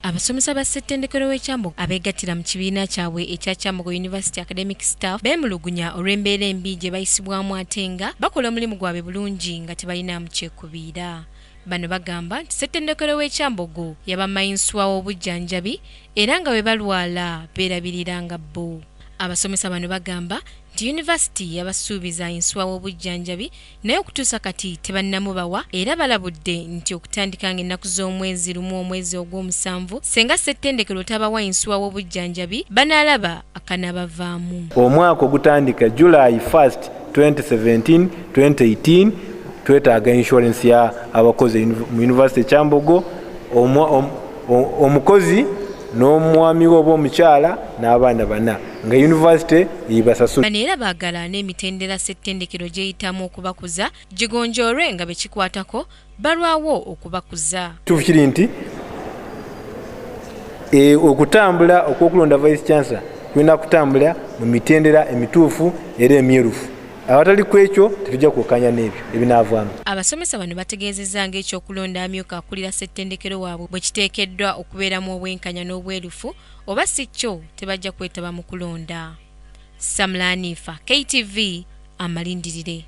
Abasomesa ba ssettendekero w'e Kyambogo abeegattira mu kibiina kyabwe ekya Kyambogo University Academic Staff beemulugunya olw'embeera embi gye bayisibwamu ate nga bakola omulimu gwabwe bulungi nga tebalinaamu kyekubiira. Bano bagamba nti ssettendekero w'e Kyambogo yabamma yinsuwa w'obujjanjabi era nga bwe balwala beerabirira nga bo. Abasomesa bano bagamba nti yunivasite yabasuubiza yinsuwa w'obujjanjabi naye okutuusa kati tebannamubawa era balabudde nti okutandika ng'ennaku z'omwezi 1 omwezi ogw'omusanvu singa ssettendekero tabawa yinsuwa w'obujjanjabi banaalaba akanabavaamu. Omwaka ogutandika July 1st 2017 2018 twetaaga insurance ya abakozi mu University Kyambogo, omukozi n'omwami we oba omukyala n'abaana bana nga university ebasasula. Bano era baagala n'emitendera ssettendekero gy'eyitamu okubakuza gigonjoolwe nga be kikwatako balwawo okubakuza. Kituufu kiri nti okutambula okw'okulonda vice chancellor kulina kutambula mu mitendera emituufu era emyerufu. Awatali ku ekyo tetujja kukkanya n'ebyo ebinaavaamu. Abasomesa bano bategeezezza ng'ekyokulonda amyuka akulira ssettendekero waabwe bwe kiteekeddwa okubeeramu obwenkanya n'obwerufu oba si kyo tebajja kwetaba mu kulonda. Samulanifa, KTV, amalindirire.